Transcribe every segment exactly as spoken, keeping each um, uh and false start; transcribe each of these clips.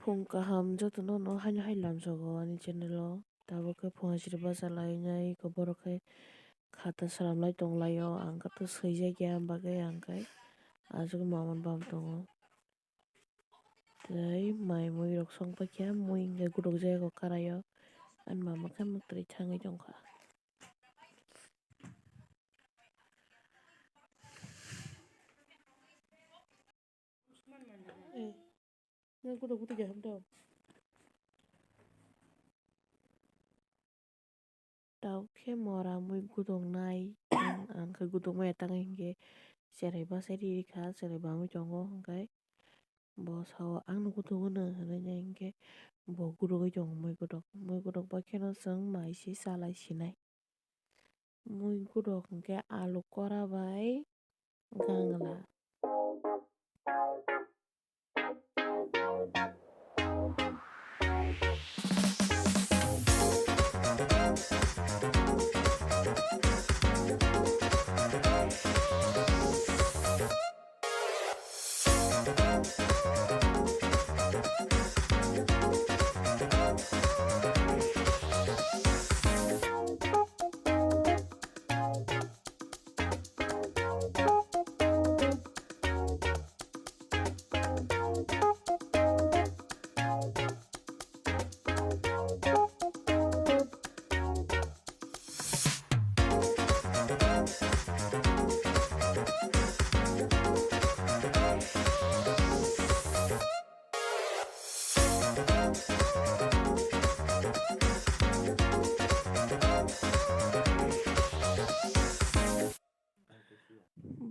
Phung kaham jotono no haino hai lamsogo ani channel o. Tabuk khe phung aswk bacha lainai eko borok khe khata swnam lai tong lai o. Ang khe to swijak ya, ang bagwi ang khe aswk mamani bam tongo. Tei mai mui rok song paikha, mui hwnkhe guduk jagao karai o. Ani mama khe mwktwi thangwi tongkha. Eh, nang kuda kuda kaham tong. Tabuk khe mora mui gudoknai, ang, ang khe gudokmaya tangwi hinkhe cherai bachai rikha, cherai bamwi tongo, hinkhe bo sao, "Ang no gudogo," hwnwi hinkhe bo gudogwi tongo mui gudok. Mui gudok bai kheno chwng mai se chalai sinai. Mui gudok hinkhe alu kora bai gangla.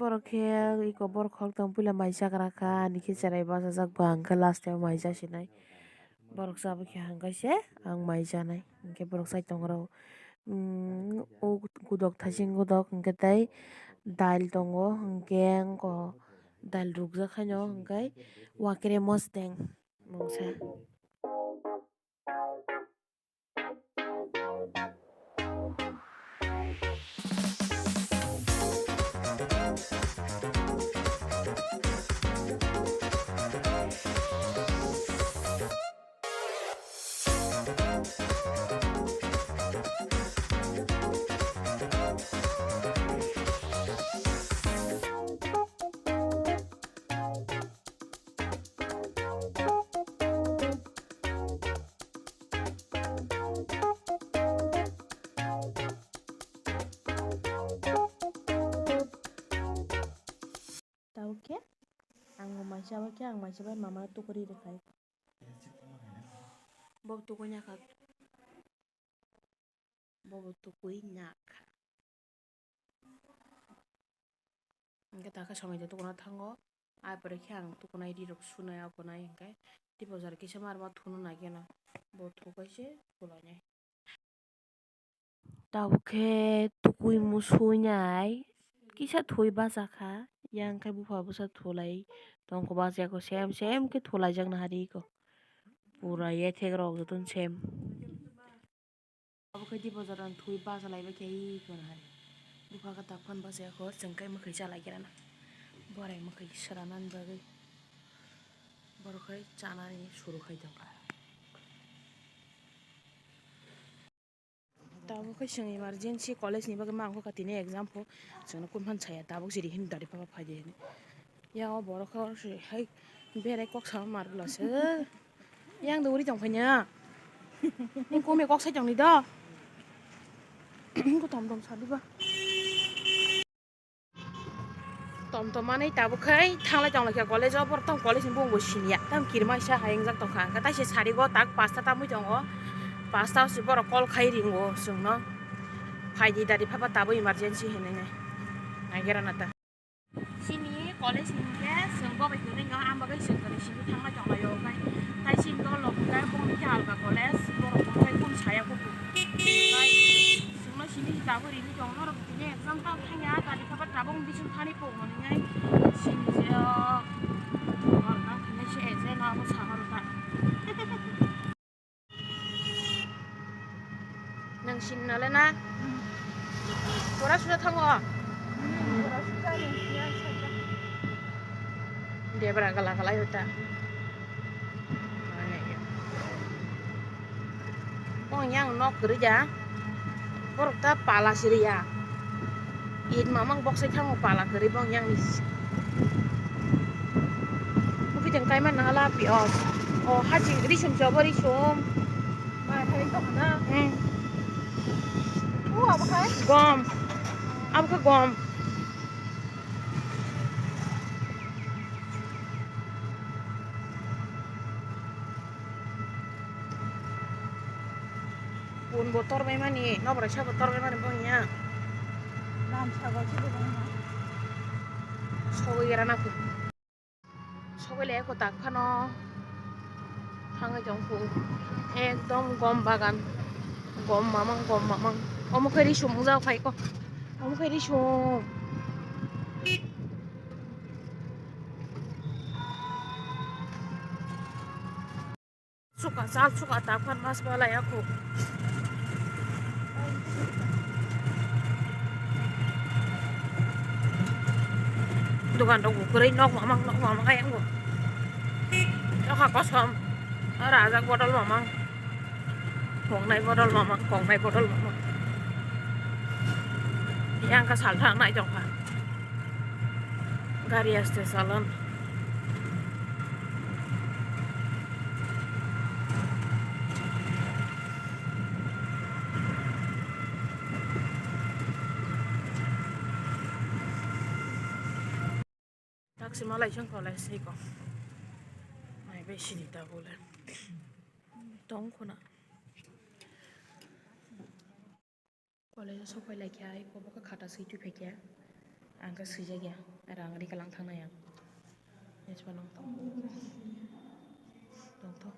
Borok khe eko borok khoroktham puila mai chagra kha, ani khe cherai bachajak, bo hwnkhe last o mai chasinai. Borok chabwi khe hwnkhe se ang mai chanai, hinkhe borok chai tongo rw. Umm, o gudok thaiching gudok hinkhe tei dal tongo, hinkhe wngkha dal rukjak haino, hinkhe wakre mosteng mungsa. Tabuk khe ang bo mai chabai khe, ang mai chabai mama tukuri rwkhai. Bo tukui nakha. Bobo tukui nak. Hingke takhe somoi de tukuna thango. Ai pore khe ang tukunai ri rok sunai akonai hingke tei bojar kisa mar ma thuno nai khe no bo thukai se thulainai. Tabuk khe tukui musui nai kisa thui bachakha, yang khe bupha bwsa thulai tongkho bachayakho, sem sem khe thulaijak nahari eko. Pura yethek rok jotono sem. Abo khe di bojar ang thui bachalai bai khe eko nahari. Bupha khe tak phano bachayakho, chwng khe mwkhwi chalai khe rana. Borai mwkhwi sranani bagwi borok khe chanani suru khai tongkha. Tabuk khe chwng emergency college ni bagwi ma ang kha tini exam pho chwngno kun phan saya tabuk jiri hin dari pha pha phaidi hinwi. Ya o borok khe oro se hai berai kok sama mar bwla se. Yang do uri tong phai nya. Ni kome kok sai tong ni do. Ko tom tom sa di ba. Tom tom manwi tabuk khai thanglai tong lai kha college o, borok tamo college ni bumung bo siniya, tamo kirima sa hai wngjak tong kha, hwnkhe taisa sari go tak pasta tamwi tongo, pasta se borok call khai ringo chwngno, phaidi dadi phapa tabuk emergency hinwi nai naigera na ta. Chini college ni hwnkhe chwng bo bai kwrwi no, ang bagwi chwng kwrwi simi thanglai tong lai o, khai tai chini dol rok hwnkhe bumung khe alga college, borok hwnkhe kun saya kuphur. Chwngno simi tabuk rini tong norok. Tini exam tang thangya, gari khabar tabung bising thani po hwnwi sini je o. Hor nang thangya se eje no abo sahor ta. Nang sini nale na? Pura suda thango. Debra gala gala yuta. Yang nok kwrwi da. Borok ta pala siriya. It mamang bok sai thango pala kwrwi bong yang ni. Mukiteng kaima nala pi os. O haching risum chobo risum. Ba thai to na. Hmm. U abo khai? Gom. Abo khe gom. Bun bo torbai mani, noborai sabo torbai mani bo hiya. Lam sago se bo hiya. Sogwi era na phu. Sogwi le ko tak phano. Thangwi tong phu. Ekdom gom bagan. Gom mamang, gom mamang. Omo khe risum wng jao khai ko. Omo khe risum. Suka sal suka tak phan mas balai aku. Dukan rok kwrwi nok mamang nok mamang khe ango. Nokha kosom. Rajak bodol mamang. Kongnai bodol mamang, kongnai bodol mamang. Yang ka sal thang nai jong kha. Gari aste salon. Taksi malai song kholai siko. Mai be sini ta bole. Tong khuna. College o sok phai lai khe ai, bo khe khata swi twi phai khe, ang khe swijak ya, rang ri kalang thang nai ang. Yes, ba nong tong. Tong tho.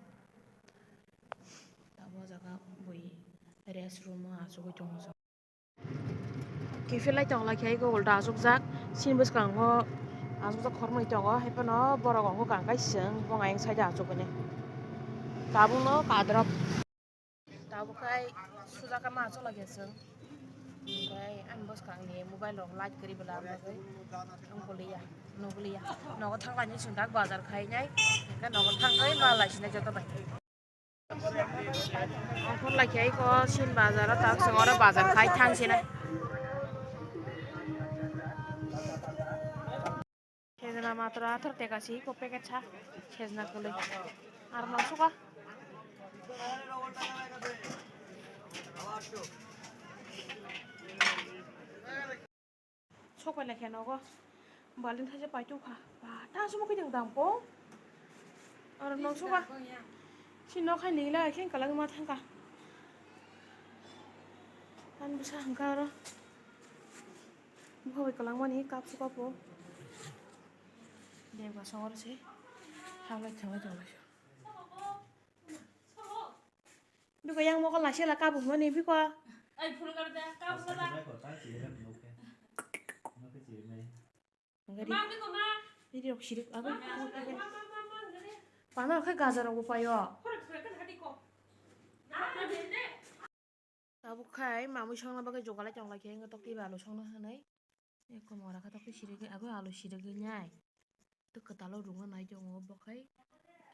Tabo jaga bui rest room o achugwi tongo. Kiphilai tong lai khe, ai go ulta achukjak, sini bwskango achukjak khormoi tongo, hai phano borok ongkha kang kaising, bong ayang side o achukgwi nai. Tabukno kadrop. Tabuk khai sujak ma achuk lagi aswk. Omohai ani bwskangni mobile rok light kwrwi bwla bagwi wng kuliya, nukliya. Nogo thang lainai chwng dak bazar khainai, hwnkhe nogo thangwi ma laisinai joto bai. Aphor lai khai ko sin bazar o tak chwng oro bazar khai thang sinai. Sejna matra athar teka si ko packet sa. Sejna kwlwi. Ar ma suka. Sok pai lai khe nogo. Baltin thaisa pai tong kha. Ba ta sumo khe dang ko. Ar no suka. Si no khai ni la khe kalang ma thang ka. An bisa hangka ro. Bwkhak bai kwlangmani cup se cup o. Debga songor se. Hablai thanglai thanglai se. Biko yang mokol nasi la cup hwnmani biko. Ai, phuru kar da, cup sa da. Hwnkhe di. Ma, biko ma. Di rok sirik abo. Ma, ma, ma, ma, ma, ma. Pana khe gajar rok bo paio. Khorok soi kan hadi ko. Na, na, de, de. Tabuk khai mamui songna bagwi jogalai tonglai khe wngkha, tokti bai alu songna hinwi. Eko mora khe tokti sirigwi abo alu sirigwi nai. Tei kwtalo rwngna nai tongo, bo khai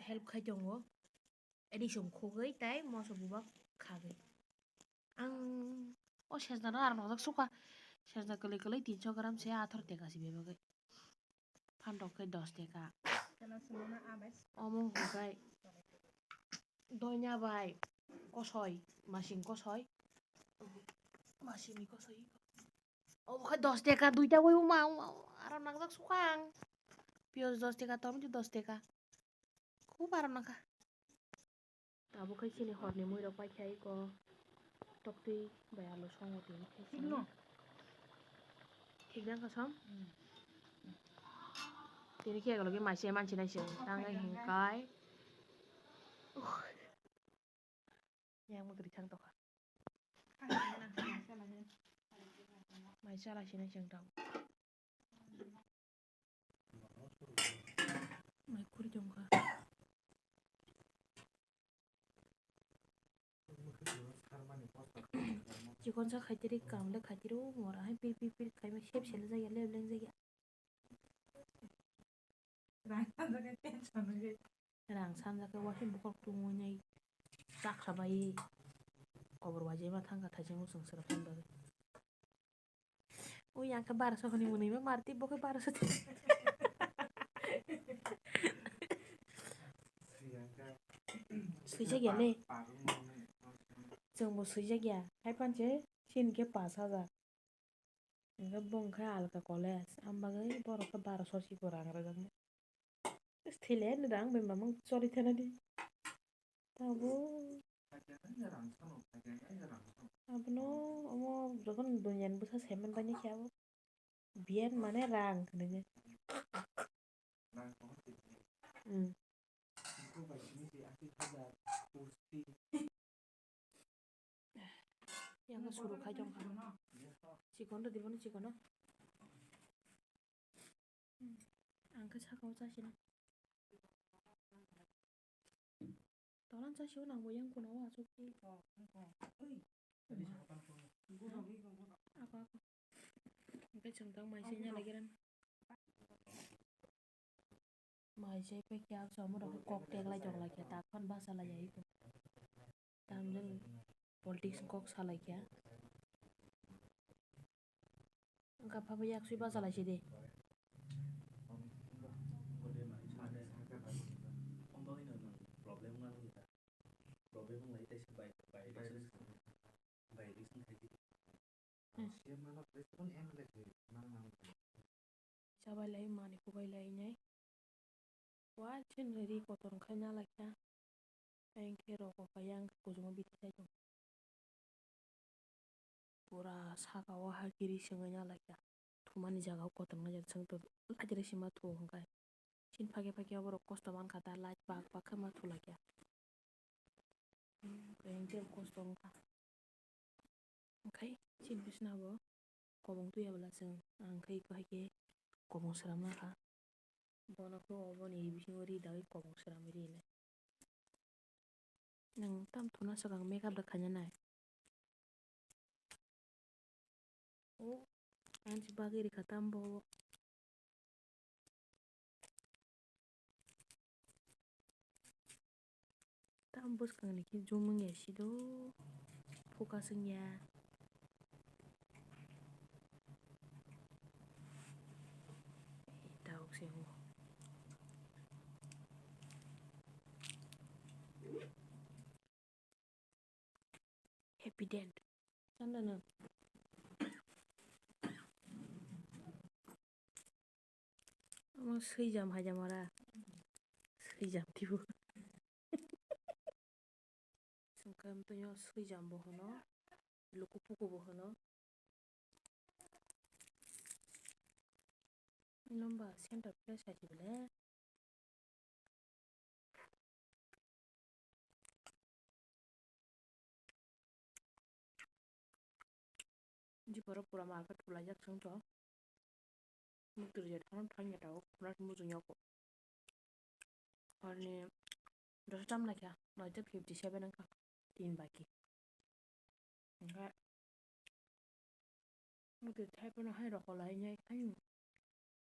help khai tongo. Ani song khogwi tei moso bubak khagwi. Ang o sejna no aro nokjak sukha. Sejna kwlwi kwlwi tinso gram se atharo teka se bebagwi. Phan rok khe dos teka. Omo hwnkhe doina bai kosoi, masing kosoi, masingni kosoi. Obo khe dos teka duita bai wngma, wngma, aro nangjak sukha ang. Piyaj dos teka, tomato dos teka. Khub aro nangkha. Abo khai chini horni mui rok paikha iko toktwi bai alu songo tini khai chini. Thikno? Thik dang kha som? Hmm. Tini khe ekologi maise mansi nai se. Tang khai hingkai. Yang mukri thang tokha. Mai chala sini chwng tong. Mai khuri tongkha. Chikon sa khaitiri, kam le khaitiri, o mora hai pir pir pir khaima sep sele jaya, lem leng jaya. Rang sanjak khe tension wngwi. Rang sanjak khe waisa bukhuk tungwi nai chaksa bai. kobor waijai ma thangkha thaising muchung sraphaini bagwi. Ui, ang khe barosho hwnwi mwnwi ma marti, bo khe barosho. Swijak ya le. Chwng bo swijak ya. Hai panche sini khe pash hajar. Hwnkhe bo wngkha alka college. Ang bagwi borok khe barosho siko rang rwjaknai. Thele ani rang bai mamang chori thana di. Tabo. Abono omo jokhon duniani bwsa saiman bani khe abo. Biyan mane rang hinwi. Hmm. Yang suru khai tong kha. Chikon rw di bono chikon no. Ang khe saka o chasi na. Tolan chasi o nang bo yang kono o asuk khe. Ako ako. Hwnkhe chwng tang mai se nya lagi ran. Mai se pai khe abo chwng amo rok kok tek lai tong lai khe tak phan basa lai ya iko. Tamjani politics kok salai kha. Wngkha phaba yaksui bachalai sidi. Hmm. Chabai lai mani kubai lai nai. Wa chini ri kotor khai na lai kha. Ang khe roko khai ang khe kuchumo biti sai tong. Pura saka o ha kiri sengwi na lai kha. Thumani jaga o kotor wngya chwng to light rwui sima thu hwnkhe. Chini phage phage oborok kosto mankha da light bak bak khe ma thu lai kha. Ang khe kosto wngkha. Hwnkhe chini bisina bo kobong tuya bwla chwng ang khe eko hai khe kobong swnam nakha. Bono khe oboni bisingo ri dagwi kobong swnamwi rinai. Nwng tam thuna swkang makeup da khaina nai. O, ang si bagwi rikha tam bo. Tam bwskang ni khe zoom wngya si do, focus wngya. Ei, tabuk se wngo. Happy dent. Chanda no. Omo swijam haijam ora. Swijam tibu. Sengkhe amtwino swijam bo hwno, luku puku bo hwno. Ino ba center place hai se bele. Jiboro pura market thulaijak chwng to. Mukti rwjak thangno thangya tabuk, khuna muchungya kho. Horni dosa tam laikha, noita fifty seven wngkha, tin baki. Hwnkhe mukti thai phano hai rokolainai khai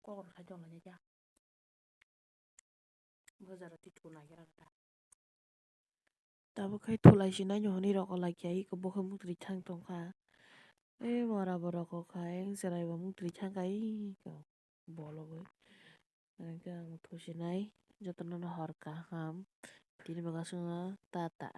kokro khai tonglainai kha. Bwsaro twi thuna khe rw kha ta. Tabuk khai thulai sinai ni hwnwi rokolaikha, iko bo khe muktrwi thang tongkha. Ei mora bo rokokha, ei chwrai bo muktrwi thangkha, iko bologwi. Hwnkhe ang thusinai jotono no hor kaham. Tini bagwi chwngno tata.